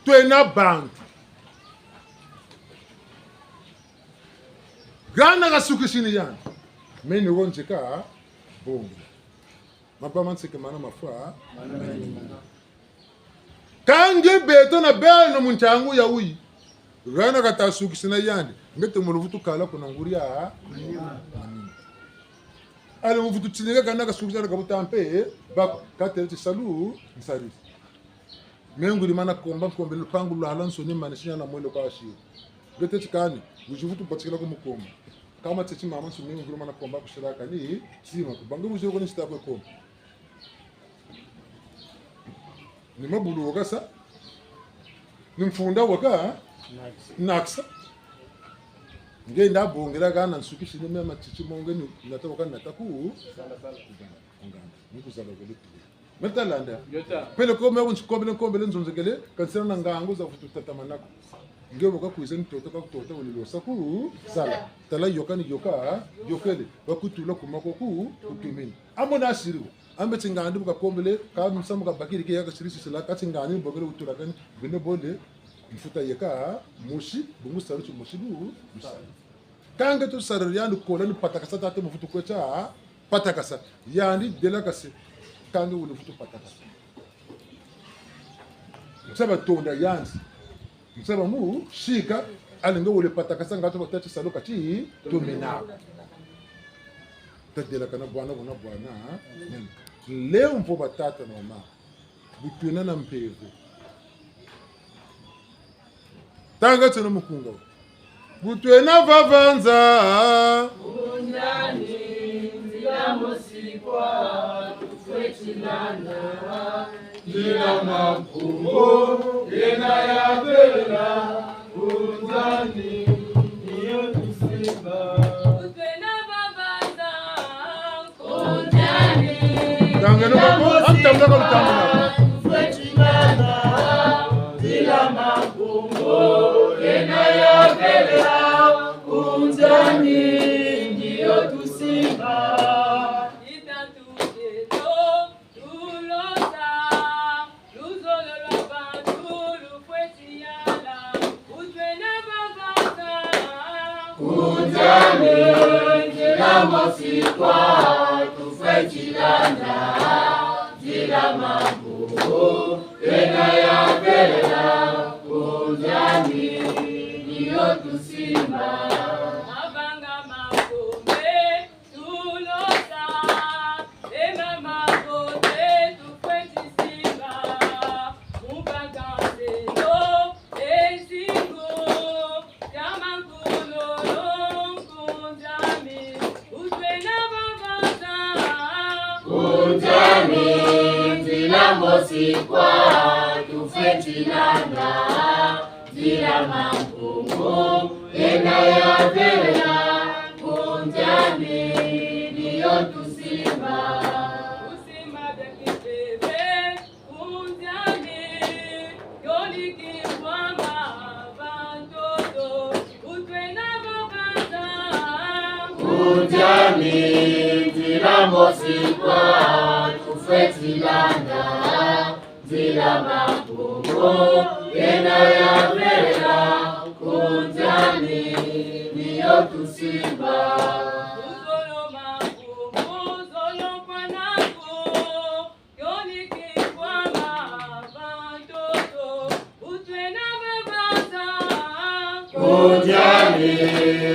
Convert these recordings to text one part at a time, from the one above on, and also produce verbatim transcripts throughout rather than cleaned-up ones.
Twena bantu. Hana kasukisini yandi. Meno wo nzeka bongi. Maba ma nseke mana mafwa. Kâ nge beto na beno mu ntangu ya wuyi. Hana kata sukisina yandi. Nge te mu luvutu kala kuna nguria. Allez, mu vutu tinika hana kasukisina ka buta mpe, eh, bako, katêle ti salu, nsariri. Me nguri mana komba, nkombele lupangu lwalwansoni, mani sinya na mwelo kwa siri. Nge teti kani, wizi vutu batikila ku mukomba. Kama teti mama nsoni, me nguri mana komba kusira kani, sima ku. Ba nge wizi ko ni sita kwe komba. Ni mabulu wakasa, ni mfunda waka, nakisa. Nge nda bongela hana nsukisini me matiti mo nge ni nata waka nata ku, ku nganda. Ni kuzala kele tu. Meta landa. Yota. Peleko me wunsi kombele, kombele nzonzekele, kansela na ngangu za vutu tatamana ko. Nge waka kwiza ni tota ka kutota wuni losa ku sala. Tala yoka ni yoka, yokele. Bakutula ku mako ku, kutumini. Amo na siri wo. Ambe ti ngandi bu kakombele, ka musamu kabakiri ke ya kasiri sisila, ka ti ngandi bokele wutula kani, beno bole, mfuta yeka, mosi, bungu salu ti mosi bu, bu salu. Kâ nge tusarila yandi kola ni patakasa tata mu vutu kwe tia, patakasa. Yandi delakase, kâ nge wele vutu patakasa. Nsa ba tonda yandi. Nsa ba mu sika, allez nge wele patakasa ngatu ba tâ ti salu kati, tomina. Tadelakana bwana, bwana, bwana. Leo mvo batata na mama. Bu twena na mpeve. Tanga tiena mukunga. Bu twena vava nza. Kunzani, nzila mosi kwa tufweti landa. Nzila mampungu, yena ya bela. Kunzani, ni yo tusimba. Bu twena vava nza. Tangeno bako, antambula ka lutambula. Luzolo lwa bantu lufweti yala, bu twena vava nza. Kunzani, nzila mosi kwa tufweti landa, nzila mampungu, yena ya bela, kunzani, ni yo tusimba. Mavanga makombe, tulosa, e mama kote tufweti simba, mu bakanselo, e zingu, ya makulolo, nkunzami, bu twena vava nza. Kunzami, nzila mosi kwa tufweti landa. Nzila mampungu, yena ya bela, kunzani, ni yo tusimba. Tusimba bia kibebe, kunzani, yo ni kikwama, bantoto, bu twena vava nza. Kunzani, nzila mosi kwa tufweti landa. Nzila mampungu, yena ya bela, kunzani, ni yo tusimba. Luzolo mampungu, luzolo kwa naku, yo ni kikwama, bantoto, bu twena vava nza. Kunzani,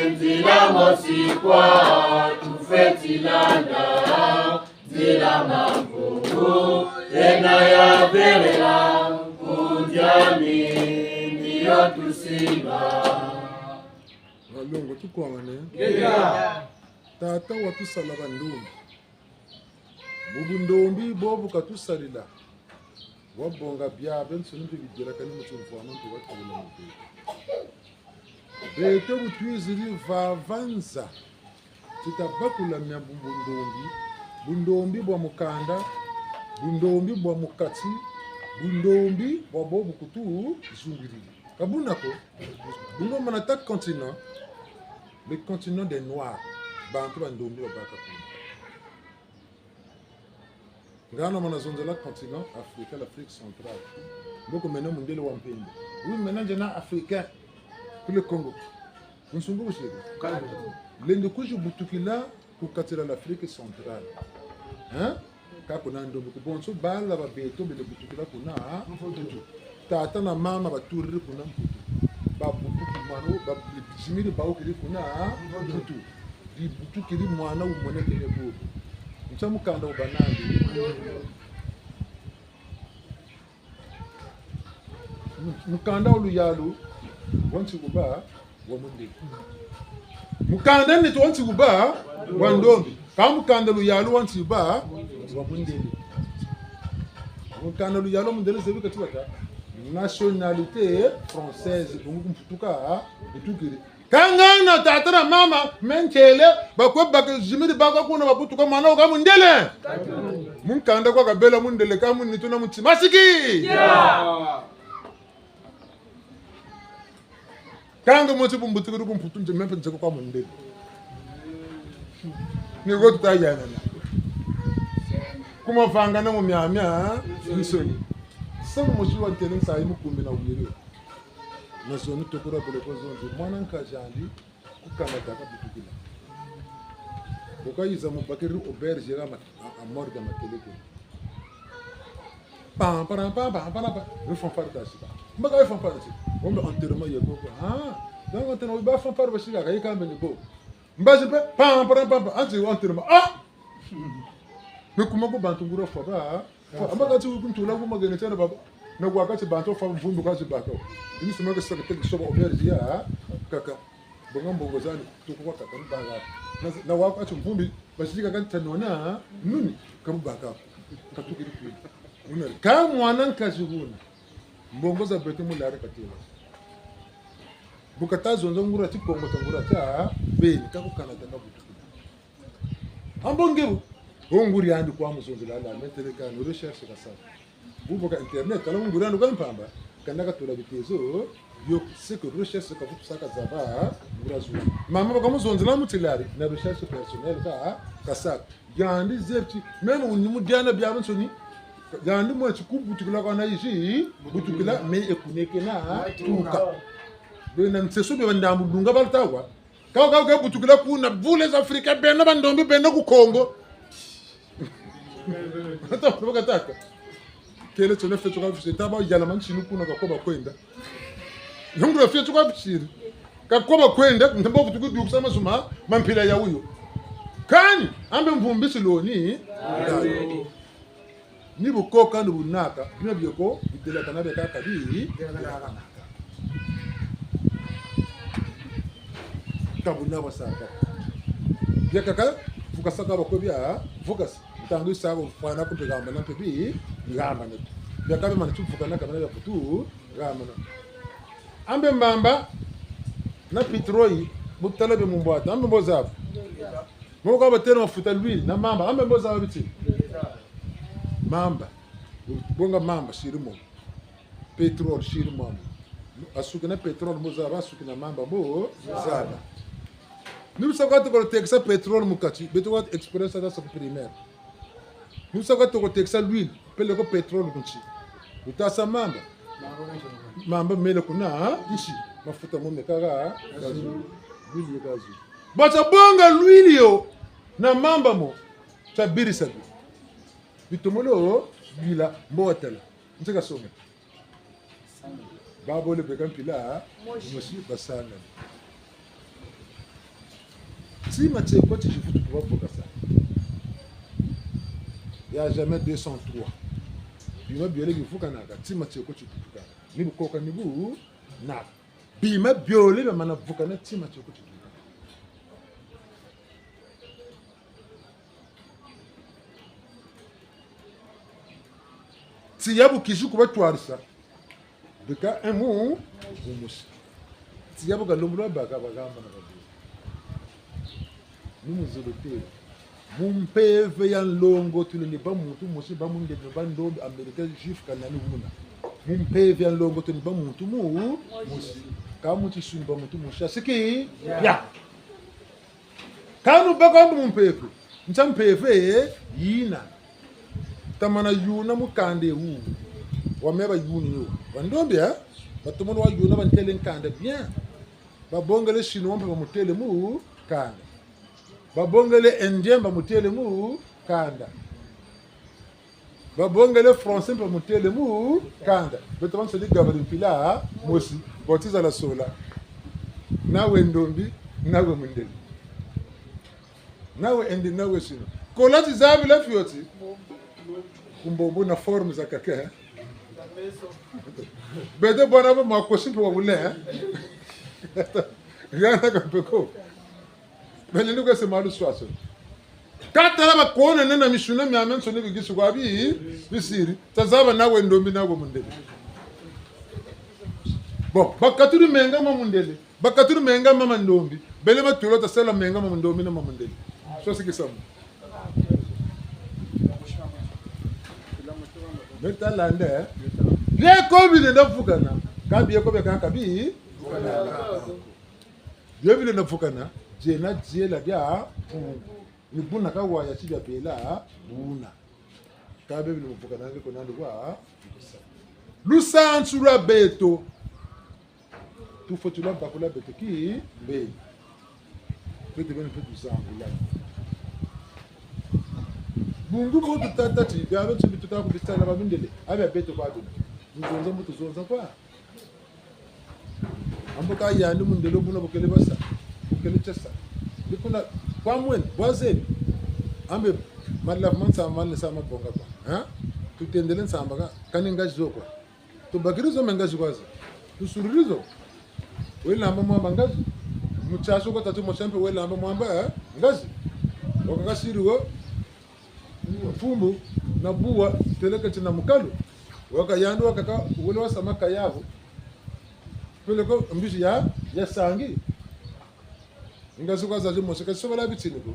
nzila mosi kwa tufweti landa. Nzila mampungu, yena ya bela, kunzani, ni yo tusimba. Balongo tukwamane. Ngeta. Tata watusala bandombi. Mu bundombi bobu katusalila. Wabonga biabiansoni mpe bidelakani mu timvwama mpe watula mu beto. Beto bu twiziri vava nza. Ti tabakula mia bu-, bundombi, bundombi bwa mukanda, bundombi bwa mukati, bundombi bwa bobu kutuzungiriri. Ka buna ko, bundombi mana ta continent, le continent des Noirs, bantu bandombi babaka kuna. Ngana mana zonzela continent africain, l'Afrique centrale. Mboko mena mundele wa mpembe. Oui, mena nzena africain. Kule Congo. Kunsungu busiri. Lendi kuzi butukila ku kati dia l'Afrique centrale. Hein? Ka kuna ndombe ku bonso bala ba beto bele butukila kuna, hein? Mputu. Tata na mama baturiri kuna Mputu. Babutuki mwana, ba, bizimiri bawukiri kuna, hein? Mputu. Dibutukiri mwana wumonekene bobo. Ntia mukanda wuba nandi. Mukanda wa luyalu, wa nsi wuba, wa mundele. Mukanda neto wa nsi wuba, wa ndombe. Ka mukanda luyalu wa nsi wuba, wa mundele. Mukanda luyalu wa mundele zebi kati wata. Nationalité française, bungu kumputuka, butukiri. Ka ngana tata na mama, me ntele, bakwe baka zimiri baka kuna babutuka mwana wuka mundele. Mukanda kwa kabela mundele ka munitu na mutima. Masiki! Ya! Kanga mosi bumbutukiri ku Mputu nze me mpe nzeko kwa mundele. Ni ko tuta yanana. Ku mavanga na mu miamia, nsoni. Samu mosi wa ntele nsayi mukumbi na wiri. Na zoni tokura bele ko zonzi. Mwana nkazi andi, ku Canada kabutukila. Bu kayiza mubakiri auberge ya ma-, a, a morgue mateleke. Pam, pam, pam, pam, pam, pam. Yo fanfare ta sika. Mbaka yo fanfare sika. Ombe enterrement ye koko. Ah, donc enterrement ba fanfare ba sika, ka yi kambe ni bo. Mbazi mpe, pam, pam, pam, pam. Anti enterrement. Ah! Me kuma ku bantu nguria fwa ba, ah? Fwa, amba kati ku ntula ku magene tiana baba. Na kwa kati bantu fwa mvumbi kati baka. Ini sima ke saka teki soba auberge ya, ah? Kaka. Bonga mbongo zani, tuku kwa kaka, mbanga. Na, na wa kati mvumbi, basika kati tanona, ah? Nuni, kabu baka. Katukiri kwi. Una, ka mwana nkazi wuna. Mbongo za beto mulare katela. Bu kata zonza nguria ti Kongo ta nguria ta, beni, ka ku Canada kabutukila. Ambo nge bu. O nguria andi kwa muzonzela la, me ntele ka, no recherche kasa. Bu bu ka internet, tala nguria andi kwa mpamba, kana katula bitezo, yo, c'est que recherche kavutusaka zaba, nguria zu. Mama baka muzonzela mutilari, na recherche personnelle ka, kasaka. Yandi zebi ti, même ni mu diana biabiansoni, yandi mwa ti ku butukila kwa na yizi, butukila, mais ekuneke na, tuka. Bena nseso bia ndambu lunga balutawa. Ka, ka, ka butukila kuna, vous les Africains, bena bandombe, bena ku Congo. Ata, bakataka. Kele tiona fetso ka fisi, taba yala mansinu kuna ka koba kwenda. Yungula fetso ka fisi. Ka koba kwenda, ntembo butuku dukisa mazuma, ma mpila ya wuyo. Kani, ambe mvumbi siloni. Ni bu koka, ni bu naka, bina bieko, bidelakana biakaka bi, bidelakana. Ka bu na basaka. Biakaka, vukasaka bako bia, vukasa. Ntangu yisaka, fwana ku mpe gambana mpe bi, gambana. Biakaka bimana ti vukana, ka bina bia vutu, gambana. Ambe mamba, na pétrole, bu tala bia mu mbwata, ambe mbo zaba. Moko batela mafuta l'huile, na mamba, ambe mbo zaba biti. Mamba. Bonga mamba, siri mo. Pétrole, siri mamba. Asuki na pétrole, mbo zaba, asuki na mamba, mbo zaba. Ni bu sa kwa toko tekisa pétrole mu kati, beto kwa expérience ya sa ku primaire. Ni bu sa kwa toko tekisa l'huile, peleko pétrole ku nsi. Wuta sa mamba. Mamba mele kuna, ha? Nsi. Mafuta mo meka ga, gazole. L'huile ya gazole. Bata bonga l'huile yo, na mamba mo. Tabirisa bi. Bitomolo, bila, mbo watala. Nzeka songa. Babole beka mpila, mosi basangana. Tima tieko ti tivutu kuba vukasa. Il y a jamais deux sans trois. Bima biole bivukanaka, tima tieko ti tivutukaka. Ni bu koka ni bu naka. Bima biole biamana vukana, tima tieko ti tivutukaka. Tiya bu kizi kuba twarisa. Bika emu, umusi. Tiya bu kalembolo baka bagamba na babu. Ni mu zulu te. Mu mpeve ya nlongo tulendi bâ muntu mosi, bâ mundele, bâ ndombe, Américain, juif, kanani wuna. Mu mpeve ya nlongo tulendi bâ muntu mu, mosi. Ka mu tinsuni bâ muntu mosi. Asiki? Ya. Ya. Kanu baka mu mpeve. Ntia mpeve yina. Tamana yuna mu kanda wu. Wa me bayuni yo. Bandombi, eh? Batomene wa yuna, bantele nkanda bien. Babongele chinois mpe bamutele mu kanda. Babongele indien bamutele mu kanda. Babongele français mpe bamutele mu kanda. Beto bansoni gabari mpila mosi. Bo ti zala sola. Nawe ndombi, nawe mundele. Nawe indi, nawe sino. Kola ti zabila fioti. Kumbo bu na forme zakaka, eh? Beto bwana ba makosi mpe wa bule, eh? Yana ka mpe ko. Bele ni kwese malu swaso. Ka tala bakonene na misuna miamiansoni bigisi kwa bi, bisiri. Tazaba nawe ndombi, nawe mundele. Bon, bakaturi menga ma mundele. Bakaturi menga ma mandombi. Bele batula tasala menga ma mandombi na ma mundele. So sikisa mu. Meta landa, eh? Bieko bilenda vukana. Ka bieko bia kaka bi. Bio bilenda vukana. Diena diela dia. Ni buna ka waya ti bia bela. Buna. Ka bia bilenda vukana nge ko nandi wa. Lusansu lwa beto. Tufweti lwa bakula beto ki mbe. Beto beni mpe tuzangula. Bungu bo tutâ ti, bia beto bi tuta ku bisala ba mindele, a bia beto kwa bina. Tuzonza mbo tuzonza kwa. Ambo ka yandi mundele buna bukele basa, bukele tiasa. Ni kuna, kwa mwene, bwa zeni. Ambe, malavu ma nsamba mane sa mabonga kwa. Ha? Tutendele nsamba ka, kani ngazi zo kwa. Tubakiri zo me ngazi kwa zo. Tusuriri zo. Welamba mwamba ngazi. Mutiasu kwa tatu mosi mpe welamba mwamba, eh, ngazi. Wakaka siri wo. Mfumbu na buwa, teleke ti na mukalu. Waka yandi wakaka, wele wasa makayabu. Peleko mbizi ya, ya sangi. Ngazi kwa zazi mosi, ka sobola bitini ko.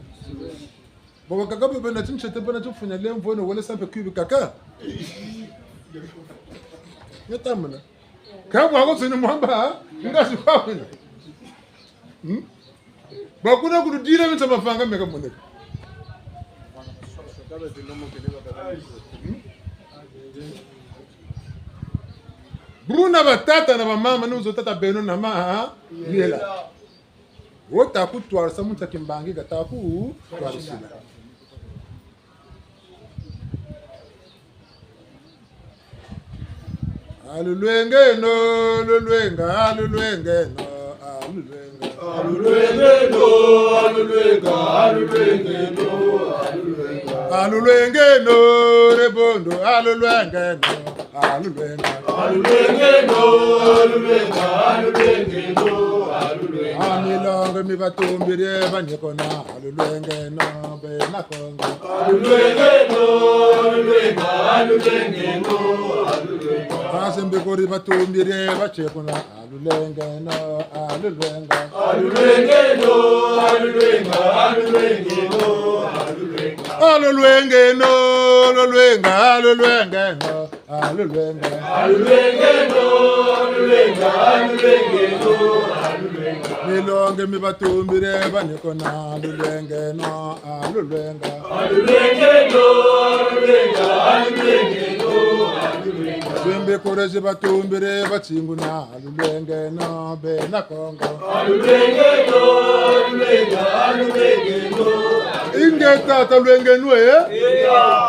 Bo bakaka bo bena ti ntete, bena ti mfunia lemvo, no wele sa mpe kibi kaka. Nge tamana. Ka bwa ko zeni mwamba, ngazi kwa wena. Hmm? Bakuna kududila minsa mavanga meka moneka. Hmm? Buna batata na bamama, ni wuzo tata beno na ma, ha? Yela. Wo ta kutwarisa muntu a kimbangi ka ta kutwarisila. Alulwenge no, alulwenga, alulwenge no, alulwenga. Alulwenge no, alulwenga, alulwenge no, alulwenga. Alulwenge no, rebondo, alulwenge no. Alulwenga. Alulwenge no, alulwenga, alulwenge no, alulwenga. A milongo mi batumbiri banyekona, alulwenge no, bena Kongo. Alulwenge no, alulwenga, alulwenge no, alulwenga. Basi mbikuri batumbiri bachekona, alulwenge no, alulwenga. Alulwenge no, alulwenga, alulwenge no, alulwenga. Alulwenge no, alulwenga, alulwenge no. Alulwenge. Alulwenge no, alulwenga, alulwenge no, alulwenga. Milongo mi batumbiri banyekona, alulwenge no, alulwenga. Alulwenge no, alulwenga, alulwenge no, alulwenga. Zimbikuri zi batumbiri bachinguna, alulwenge no, bena Kongo. Alulwenge no, alulwenga, alulwenge no, alulwenga. Inge tata lwenge nwe, eh?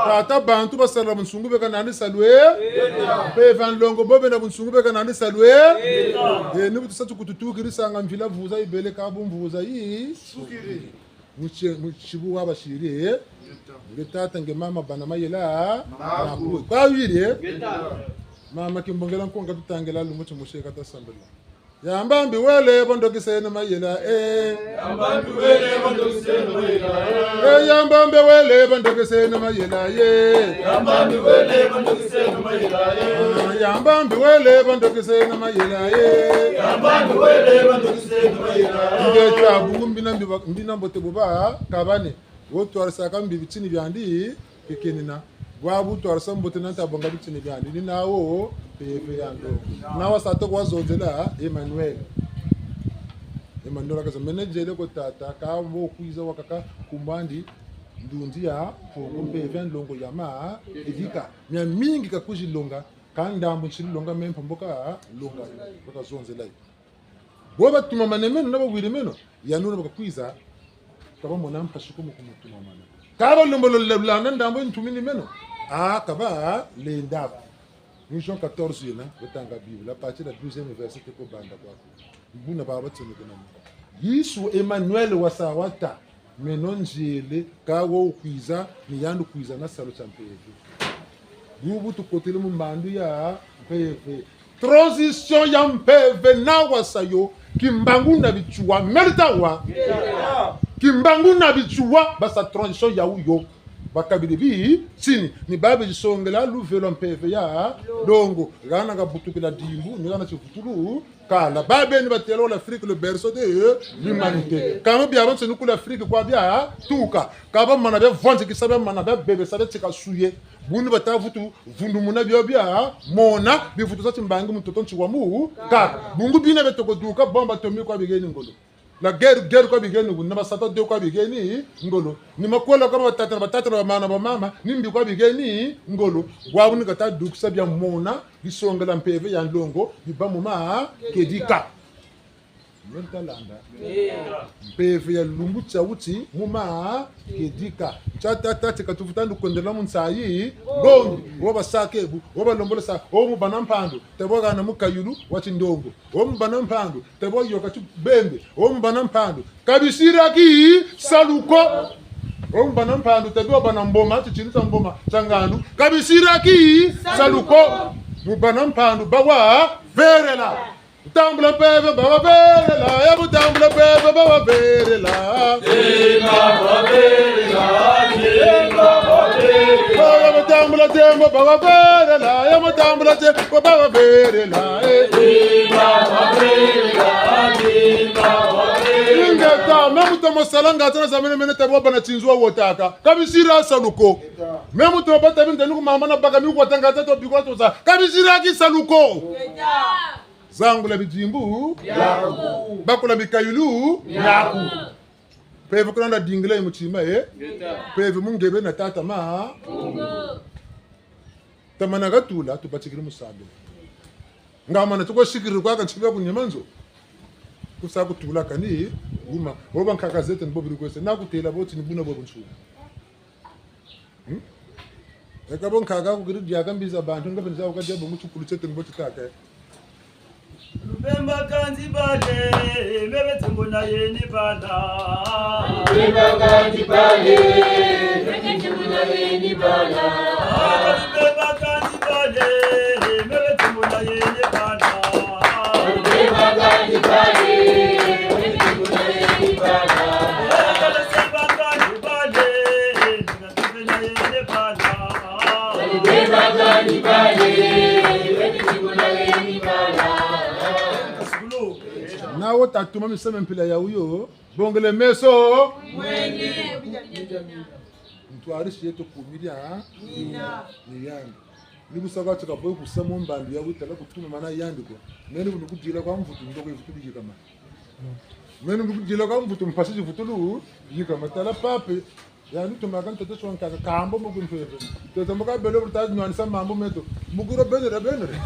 Tata bantu basala bunsungu beka nani salwe. Mpeve a nlongo bo bena bunsungu beka nani salwe. Eh, ni bu tusa ti kututukiri sanga mvila vuza yibele ka bu mvuza yi. Sukiri. Mu tie-, mu tibu wa basiri, eh? Nge tata, nge mama, bana mayela. Maku. Maku. Kwa wiri, eh? Mama Kimbongela Nkonga tutangela lumbu ti museka tasambela. Yamba mbi wele bandokiseno mayela, eh. Yamba mbi wele bandokiseno mayela, eh. Eh, yamba mbi wele bandokiseno mayela, eh. Yamba mbi wele bandokiseno mayela, eh. Ah, yamba mbi wele bandokiseno mayela, eh. Yamba mbi wele bandokiseno mayela, eh. Nge tia bungu mbina mbi ba-, mbina mbote buba, kabane. Wo twarisaka mbi bitini biandi, kekenina. Bwabu twarisa mbote na nta bonga bitini biandi. Ni nawo, pepe yando. Nawa sa toko wazonzela, Emmanuel. Emmanuel akaza mene nzele ko tata, ka mbo kwiza wakaka nkumbu andi. Ndundi ya Mpungu, mpeve ya nlongo ya ma kedika. Miamingi kakwizi longa, kâ ndambu ntsiri longa, me mpe mbo kalonga, mbo kazonzela yo. Bo batumamane meno, na bawiri meno, yandi wuna bakakwiza, ka bamona mpasi ko mu kumutumamana. Ka balembolo landa ndambu ntumini meno, ah, ka balenda ko. Mu Jean quatorze yena, batanga Bible, à partir du douzième verset, teko banda kwaku. Buna baba batsonekena mo. Yesu Emmanuel wasa wata, meno nzele, kâ wo wukwiza, ni yandi wukwiza na salu tia mpeve. Bubu tukotele mu mbandu ya mpeve. Transition ya mpeve na wasa yo, Kimbangu na Matsoua, meri tawa. Kimbangu na Matsoua, basa transition yawu yo. Bakabiri bitini, ni babe disongela luvelo mpeve ya longo. Hana kabutukila dimbu, ni hana tivutulu kala. Babeni batêla l'Afrique le berceau de l'humanité. Kâ mu biabiansoni ku l'Afrique kwa biatuka. Kâ bamana biavwanzikisa, bamana biabebesa, biatika suye. Buni bata vutu vundumuna bio biamona, bivutu sa timbangi mutoto nti wa mu kaka. Bungu bina biatoko duka, bombe atomique kwa biheni ngolo. La guerre, guerre kwa biheni ngolo, na ba cent ans de guerre kwa biheni ngolo. Ni makwela kwa batata, batata na bamama, bamama, ni mbi kwa biheni ngolo. Bwabu ni kata dukisa biamona, bisongela mpeve ya nlongo, biba mu ma kedika. Meno talanda. Mpeve ya lumbu tia wuti mu ma kedika. Tia tata ti katuvuta ndu kwendela mu nsayi. Bongi. Wo basake bu, wo balombola sa, wo mu bâ na mpandu, tebo hana mukayulu wa tindongo. Wo mu bâ na mpandu, tebo yoka tibembe. Wo mu bâ na mpandu, ka bisira ki salu ko. Wo mu bâ na mpandu, tebo bâ na mboma, titini tia mboma, tia ngandu. Ka bisira ki salu ko. Mu bâ na mpandu, bawa verela. Mu tambula mpeve, bawa verela, ya mu tambula mpeve, bawa verela. Tembo bawa verela, tembo bawa verela. Ya mu tambula tembo, bawa verela, ya mu tambula tembo, bawa verela, eh. Tembo bawa verela, tembo bawa verela. Ingeta, me mutomo sala ngatu na za mene mene tebo bâ na tinzu wa wotaka. Ka bisira salu ko. Me mutomo bata binteni ku mama na baka mi wotanga tata bikwa tosa. Ka bisira ki salu ko. Zangula bidimbu biaku. Bakula mikayulu miaku. Mpeve kuna na dingila yi mutima, eh? Mpeve mu nge beni na tata ma. Tamana katula, tubatikiri mu sambila. Nga mana tuko sikiri kwa ka ntsibia ku nima nzo. Kusa kutula kani, guma. Bo bankaka zeto ni bo biri kwese. Na kutêla bo ti ni buna bo bunsu. Hmm? Eka bo nkaka kukiri diaka mbi za bantu, nga beni za wuka dia bo mu tsukulu tieto ni bo titaka. Lubemba kandi bale, mebe tembo na yeni bala. Lubemba kandi bale, mebe tembo na yeni bala. Lubemba kandi bale, mebe tembo na yeni bala. Lubemba kandi bale, mebe tembo na yeni bala. Lubemba kandi bale, na wo tatuma miseme mpila ya wuyo, bongele meso. Mwene. Ntwarisi yeto kumiri, ha? Nina. Ni yandi. Ni kusaka tika boy kusa mu mbandu ya witala kutuma mana yandi ko. Meno bu ni kudila kwa mvutu, ndoko yivutu yikama. Meno bu ni kudila kwa mvutu, mpasi zivutulu yikama. Tala pape. Yandi tumaka ntoto swa nkaka kambo mu kumpeve. Toto mbo ka beno buta nwanisa mambu meto. Mukuro beno ra beno re.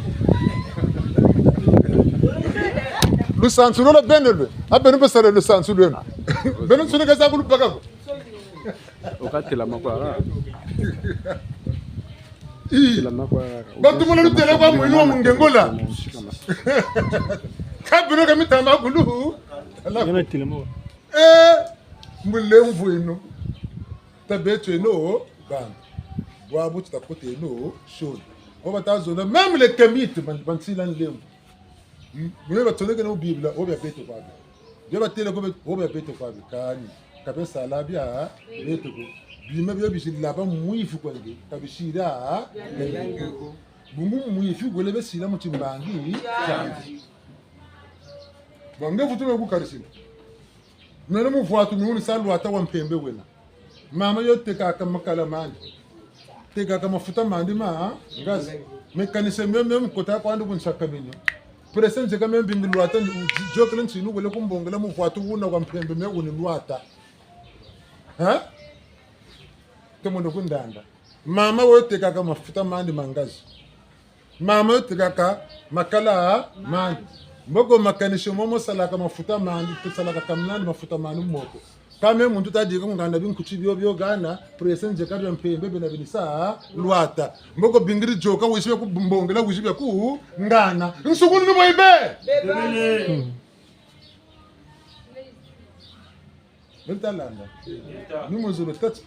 Lusansu lolo beno lwe. A beno basala lusansu lweno. Beno nsuni ka sa kulubaka ko. Okatela makwa. Ii. Tela makwa. Batumona lutela kwa mwini wa mungengola. Ka beno ka mitama kulu. Ngana tela makwa. Eh, mbulemvu eno. Tabetweno, bana. Bwabu ti takoteno, shoni. Wo bata zonza, même les Kémites, ban-, bansila nlemvu. M-, mwe batsonekene mu Bible, wo bia beto kwa bi. Bia batêle ko be-, wo bia beto kwa bi, kani. Ka be sala bia beto ko. Bima bio bizila ba mwifi kwa nge, ka bisira. Bungu mwifi wele be sila mu timbangi. Bon, nge vutu me kukarisila. Nani muvwatu ni wuni sa lwata wa mpembe wena. Mama yo tekaka makala mandi. Tekaka mafuta mandi ma ngazi. Mécanicien mio mio mukota kwandi kunsaka minyo. Presse nzeka mio mbingi lwata, yôkele ntinu wele kumbongela muvwatu wuna wa mpembe mio wuni lwata. Ha? Tomono ku ndanda. Mama wo tekaka mafuta mandi ma ngazi. Mama yo tekaka makala mandi. Mboko makanisi momo salaka mafuta mandi, salaka kamnandi mafuta mandi moko. Kâ me muntu tadika ku nganda binkuti bio bio gana, presse nzeka bia mpembe bena binisa lwata. Mboko bingiri yoka wizi bia ku mbongela, wizi bia ku ngana. Nsukunu ni bo ibe. Bebele. Meta landa. Ni mo zolo tâ ti.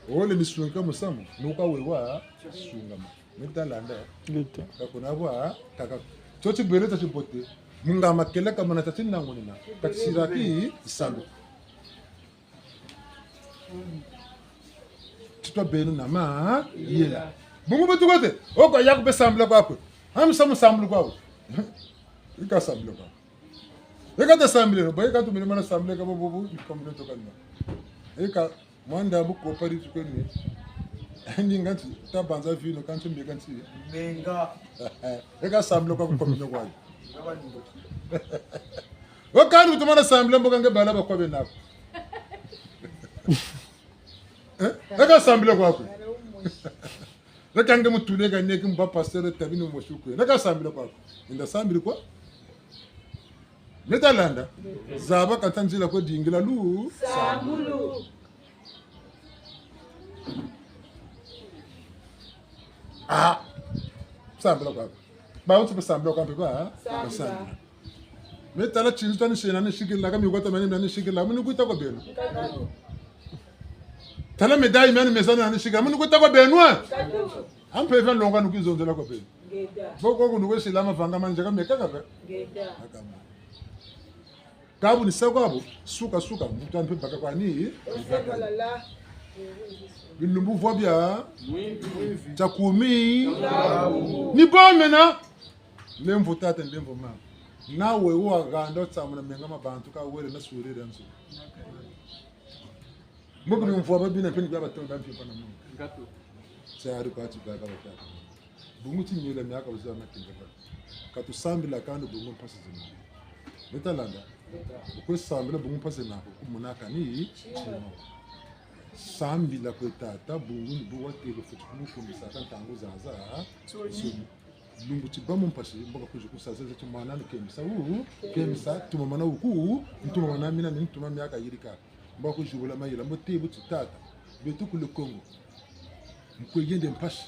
Wole ni sunga musamu, nuka wewa sungama. Meta landa. Ngeta. Ka kuna bwa, kaka. Tio tibele tia tibote. Mu nga makela ka mana tia tinangunina. Ka tisiraki tisalu. Ti twa beno na mayela. Bungu beto kote. Oko yaku be sambila kwaku. Hamu samu sambila kwaku. Ika sambila kwaku. Eka ta sambila, ba eka tu mene mana sambila ka bo bo bo, ika mene to kanina. Eka mwanda bu ko pari tu kweni. Ni nganti, ta banza vino, kanti mbe kanti. Menga. Eka sambila kwa ku komino kwa. Wa kani mutu mana sambila mbo ka nge bala ba kwa bena ko. Eh? Eka sambila kwaku. Naka nge mutule ka neke mba pasteur tabi ni mosi kwe. Naka sambila kwaku. Inda sambila kwa. Meta landa. Zaba kata nzila kwe dingila lu. Sambulu. Ah. Sambila kwaku. Ba utu sambila kwa mpe ba. Sambila. Sambila. Me tala tinzu tani sena ni sikila, ka miuka ta mani mani sikila, muni kuta kwa beno. Tala médaille mani mezana ni sikila, muni kuta kwa beno. Ampe va longa nuki zonzela kwa beno. Boko kunu kwe sila mavanga manje ka meka ka ve. Akama. Kabu ni sa kwabu, suka suka, mutu ampe baka kwani. Bilumbu vwa bia. Tia kumi. Ni bo mena. Ndemvo tata, ndemvo mama. Na we wa ganda tsamuna menga ma bantu ka wele na sourire nzo. Mukulu mvwa ba bina peni bia batonda mpi pana mungu. Ngatu. Tsari kwa ti baka batata. Bungu ti miela miaka uza matinga ba. Ka tusambila kandi bungu mpasi zina. Meta landa. Kwe sambila bungu mpasi zina ko kumuna kani. Sambila kwe tata bungu ni bu watele futi kumukumbisa ka ntangu zaza. Soni. Lumbu ti bâ mu mpasi, mbo ka kwizi ku sa zeze ti mwana ni kemisa wu, kemisa, tumamana wuku, ntumamana mina ni ntuma miaka yirika. Mbo ka kwizi wula mayela, mbo te bu ti tata. Beto ku le Congo. Mu kwe yende mpasi.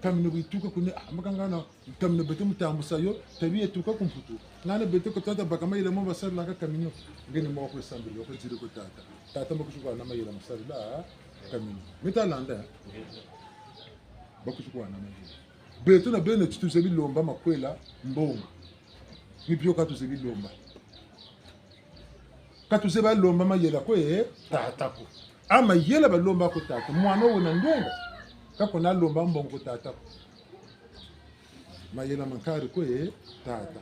Kamino bu yituka kune, ah, mbo ka ngana, kamino beto mu tambusa yo, tabi yetuka ku Mputu. Ngana beto ko tata baka mayela mo basarilaka kamino. Nge ni mo kwe sambila, kwe ziri ko tata. Tata mbo kwizi kwa na mayela mu sarila, kamino. Meta landa, eh? Ba kwizi kwa na mayela. Beto na beno ti tuzebi lomba makwela mbongo. Ni bio ka tuzebi lomba. Ka tuzebi lomba mayela kwe tata ko. A mayela balomba kwe tata. Mwana wena ndwenga. Ka kuna lomba mbongo kwe tata ko. Mayela ma nkari kwe tata.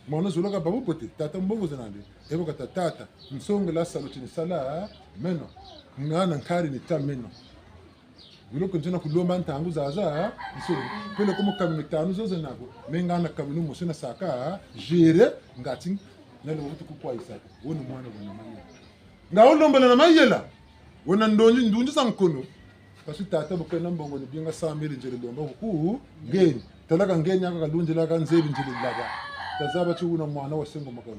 Mwana zolaka babubote, tata mbongo zena nde. Ebo kata tata, nsongela salu ti ni sala meno. Ngana nkari ni ta meno. Biloko nzena kulomba ntangu zaza, nso, peleko mu kamino tanu zo zena ko, me ngana kamino mosi nasaka, gérer, ngati, nalo wutu ku kwayisa, wo ni mwana wena mayela. Nga wulombela na mayela, wena ndonzi, ndunzi za nkono, kasi tata bu kena mbongo ni binga cent mille nzele lomba kuku, ngeni, talaka ngeni aka kalunzila ka nzebi nzele laba, tazaba ti wuna mwana wa sengo makalu.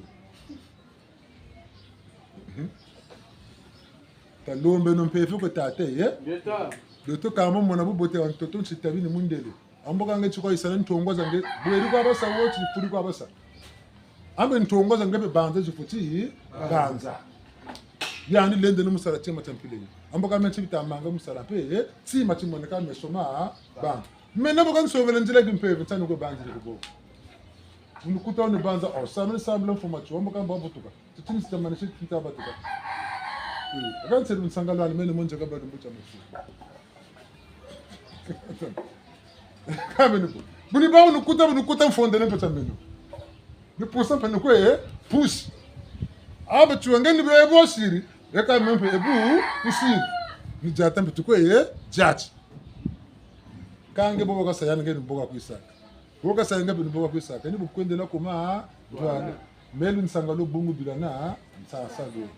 Mhm. Talombeno mpeve kwe tata, eh? Ngeta. Beto kamba mona bubote wa ntoto nsi tabi ni mundele. Ambo ka nge ti kwa yisala ntongwa za nge, bweri kwa basa wo ti furi kwa basa. Ambe ntongwa za nge mpe banza zifweti banza. Yandi lende ni mu sala tima tia mpila yi. Ambo ka me nti bita manga mu sala mpe, eh? Tima timoneka meso ma bantu. Meno bu ka nsongele nzila ki mpeve, nsani kwe banzile ku bo. Unu kuta unu banza, oh, samele sambila mfuma tiwa, mbo kamba butuka. Titini sita mane si tita batuka. Eh, aka nsele nsanga lwani, mene monje ka balu mbuta mfumu. Kamene bo. Buni ba unu kuta, bunu kuta mfondele mpe tia meno. Ni pusa mpe ni kwe, eh, pusi. Aba tiwa nge ni bebo siri, eka me mpe ebu, usiri. Ni diata mpe tukwe, eh, diati. Ka nge bo bu kasa yani nge ni bo ka kwisaka. Bu kasa yani nge ni bo ka kwisaka. Ni bu kwendela kuma, ntwala. Melu nsanga lo bungu bilana, nsasa lo.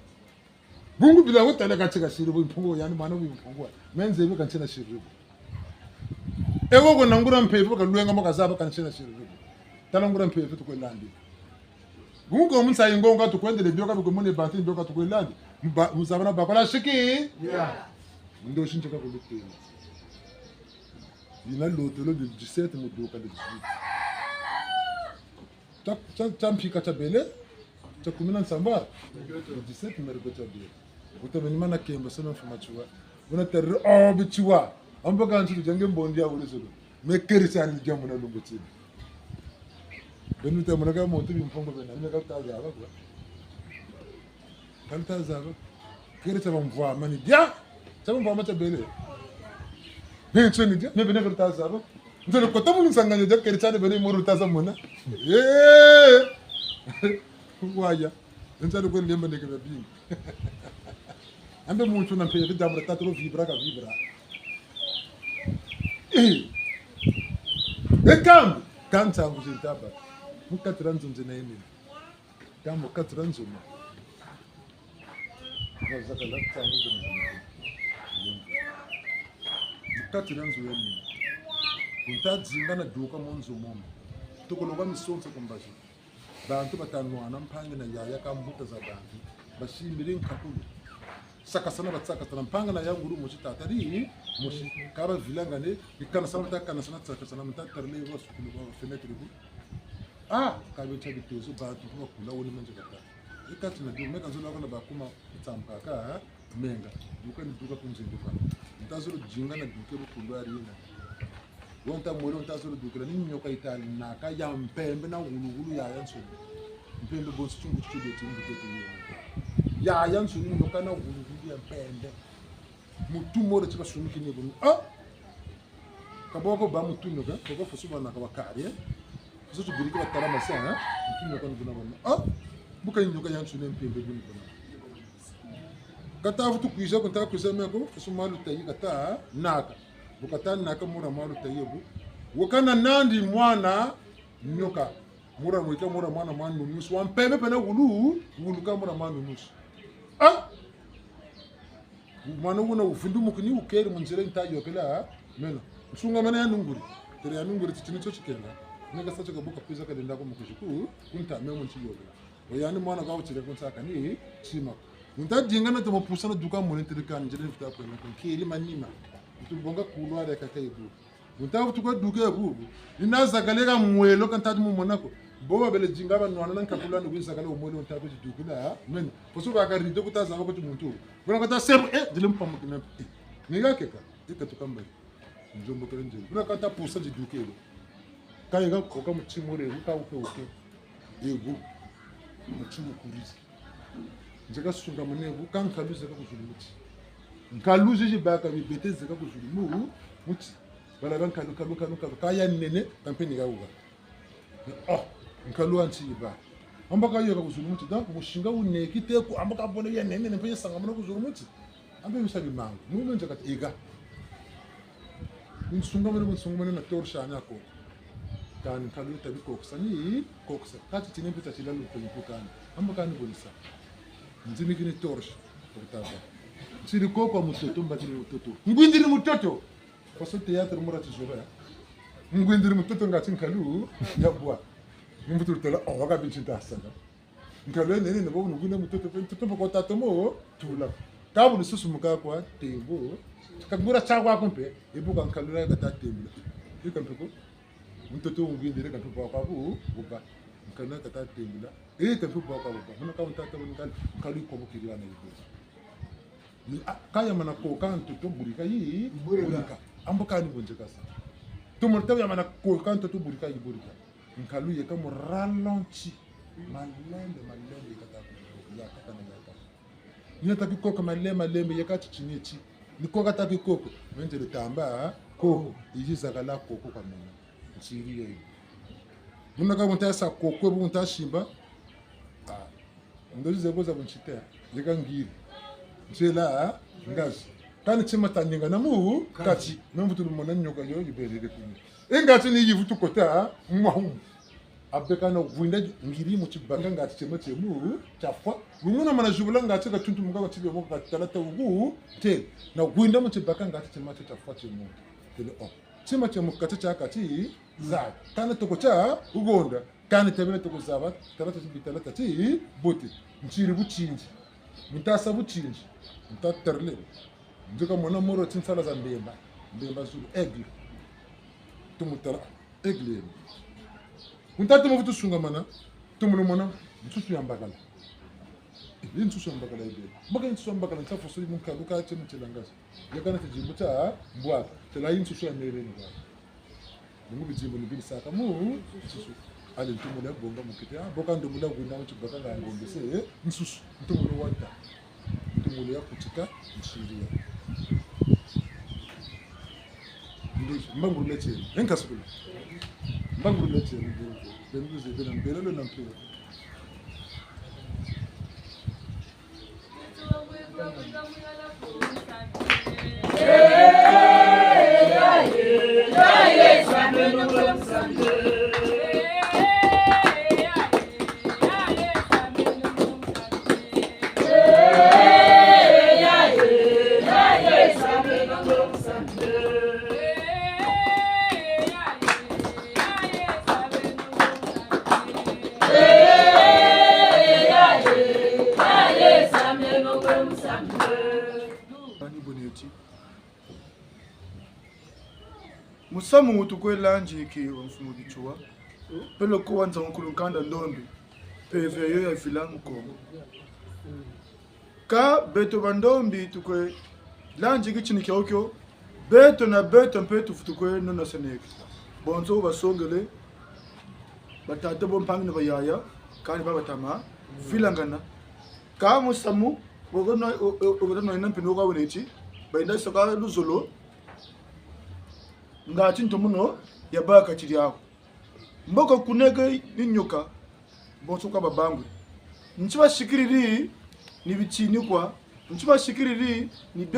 Bungu bila wutala ka nti kasiri bu Mpungu, yandi mwana bu Mpungu. Me nzebi ka nti nasiri bu. E wo ko na nguria mpeve, ka lwenga mo kazaba ka nti nasiri bu. Tala nguria mpeve tukwe landi. Bungu mu nsayi ngonga tukwendele bio ka biko mone bantu bio ka tukwe landi. Mba-, muzaba na bakola siki. Yeah. Ndosi nti ka kulutela. Yina lotolo le dix-sept mu duka le dix-huit. Tia, tia, tia mpika tia bele, tia kumi na nsamba, le dix-sept mercredi tia bele. Wuta beni mana kemba sona mfuma tiwa. Buna tariri, oh, bitiwa. Amba ka nti ludiange mbondi ya wuli zulu. Me keri tia ni diambu na lumbu tini. Beni wuta mona ka muntu bi Mpungu bena, me ka luta zaba kwa. Ka luta zaba. Keri tia bamvwama ni dia. Tia bamvwama tia bele. Beni tia ni dia. Me bena ka luta zaba. Nzele kota mu nsanganya dia keri tia ni bena moro luta za mona. Eh. Waya. Nzele kwe lemba neke babingi. Ambe muntu na mpeve diambu dia tatu lo vibra ka vibra. Eh. E kambi. Ka nsangu zintaba. Mu kati dia nzo nzena yemina. Diambu mu kati dia nzo ma. Nga zakala nsangu zena. Mu kati dia nzo yemina. Kunta dinga na duka mu nzo momo. Tukoloka misonso ku mbazi. Bantu bata nwana mpangi na yaya ka mbuta za bantu. Basimbiri nkakulu. Sakasana batsakasana mpangi na yaya ngulu mosi tatari, mosi. Ka bavilangane, bikanasana bata kanasana tsakasana, mta tarle wa sukulu wa fenêtre bu. Ah, ka beta bitezo, bantu bakula woni manje kata. E kati na dio, me ka nzolo ko na bakuma, tsambaka, ha? Menga, duka ni duka ku nzenduka. Nta zolo dinga na duke bu kulwari yena. Wo nta mwelo nta zolo dukila ni nioka yitali naka ya mpembe na wuluwulu yayansoni. Mpembe bonso tiungu tio beti mbuto ti yena. Yayansoni nioka na wuluwulu ya mpembe. Mutu mole ti basumikini bunu. Ah! Ka boko ba mutu nioka, boko fusu bana ka bakari, eh? Fusu tubiriki batala masa, eh? Mutu nioka ni buna bana. Ah! Bu ka nioka yansoni mpembe bunu buna. Kata vutu kwiza, kunta kwiza meko, fusu malu tayi kata naka. Bu kata naka mura malu tayi bu. Weka na nandi mwana nioka. Mura mweka mura mwana mwana nunusu. Wa mpembe pena wulu, wulu ka mura mwana nunusu. Ah! Mwana wuna wuvundumukini wukeri mu nzila nta yokela, meno. Nsungamana ya nunguri. Tere ya nunguri titini tio tikena. Neka sa tio ka bu ka kwiza kalenda ko mu kuziku, kunta me mu nti yokela. Oyandi mwana ka wutire ku nsaka ni tima. Nta dinga na tomo pusa na duka mone ntirikani, nzele mfuta kwena ko, nkeli manima. Ntu bonga kulwari kaka ibu. Nta vutu kwa duka ibu. Ina zakale ka mwelo ka nta ti mu mona ko. Bo babele dinga banwana na nkakula ni kuzakala mwelo nta ku dukila, ha? Meno. Fusu baka rido kuta zaba ko ti muntu. Buna kata sebu, eh, dile mpamukina. Eh, ni ka keka. Eh, katuka mbali. Nzombo kele nzele. Buna kata pusa di duka ibu. Ka yeka koka muti mure, ka wuke wuke. Egu. Muti mukurizi. Nzeka sungamane bu, ka nkalu zeka ku zulu muti. Nkalu zizi baka bibete zeka ku zulu mu, muti. Bala ba nkalu, nkalu, nkalu, nkalu. Ka ya nene, ka mpe ni ka wuka. Oh, nkalu wa nti yiba. Amba ka yeka ku zulu muti, donc, musinga wuneki te ku, amba ka bone ya nene, mpe ya sangamana ku zulu muti. Ambe bisa bimangu. Mu nzeka ti ega. Nsungamane, nsungamane na torche ani ako. Kani nkalu tabi kokisa ni kokisa. Kati tine mpita tilalu pe mpu kani. Amba kani bonisa. Nzimikini torche. Portable. Nsiri koko mutoto, mbatiri mutoto. Ngwindiri mutoto. Faso théâtre mura tizoba ya. Ngwindiri mutoto ngati nkalu ya bwa. Mbutu tala, oh, waka binti ntasaka. Nkalu ya nene na bo nungwina mutoto pe, mutoto mpe kota tomo tula. Ka bu lususu muka kwa tembo. Ka ngura tia kwa ko mpe, ebu ka nkalu na kata tembo. Ika mpe ko, mutoto wungwindiri ka mpe bwa kwa bu, buba. Nkalu na kata tembo. Ika mpe bwa kwa buba. Muna ka mutoto nkalu, nkalu yiko bukiri ana yibo. Ni, ah, ka yamana koka ntoto burika yi, burika. Burika. Ambo kani bonzeka sa. Tomo tabu yamana koka ntoto burika yi, burika. Nkalu yeka mu ralenti. Malembe, malembe, yeka ta ku, yaka ta na yaka. Ni yata ki koko malembe, malembe, yeka ti tini ti. Ni koka ta ki koko. Wenzele tamba, koko. Yizi zakala koko kwa meno. Nsiri yo yi. Muna ka bu nta sa koko, bu nta simba. Ah. Ndozi zeko za bu nti te. Yeka ngiri. Nzela, ah, ngazi. Kani tima ta ninga na mu, kati. Kati. Me mvutulu mona nioka yo, yibelele kuni. Ingati ni yivutu kota, mwahumu. Abeka na winda ngiri mu tibaka ngati tima tiemu tiafwa. Wumuna mana zibula ngati ka tuntu mu ka tibe mo ka tala ta wuku. Te, na winda mu tibaka ngati tima tia tiafwa tiemu. Tele o. Tima tiemu kati tia kati za. Kana toko tia wuhonda. Kana tabena toko zaba. Tala ta tibi tala ta ti bote. Ntiri butindi. Ntasa butindi. Nta terle. Nzika mona moro ti nsala za mbemba. Mbemba zulu aigle. Tumutala aigle. Kunta tumuvutu sungamana, tumulumona, nsusu ya mbakala. Eh, nsusu ya mbakala ibe. Mbaka nsusu ya mbakala, nsa foso yi munkalu ka tiemu tielangasa. Yakana tidimbu tia mbwaka, tela yi nsusu ya mele ni bwaka. Ni mu bidimbu ni bini saka mu nsusu. Ale ntumule bonga mukiti, ah, boka ntumule winda mu tibaka nga ngombe se, eh, nsusu, ntumule wanta. Ntumule ya kutika, nsiri ya. Ndi, mbangurule tieni, enkasukula. Mbangurule tieni, ndi, ndi, ndi, ndi, mbele lo na mpila. Nani boneti? Musamu wu tukwe landiki wa mfumu Bitsua, peleko wa nzangu nkulu nkanda ndombi, mpeve yo ya vila mu Kongo. Kâ beto bandombi tukwe landiki tini kiokio, beto na beto mpe tuvutu kwe nonosaneke. Bonso basongele, batata bo mpangi na bayaya, kani ba batama, vilangana. Kâ musamu, wo ko no, wo, wo, wo ko no yina mpe no ka wena ti, bayenda saka luzolo, ngati ntomono ya baka tiri aho. Mboko kuneke ni nioka, bonso ka babangwe. Nti basikiriri ni bitini kwa, nti basikiriri ni bika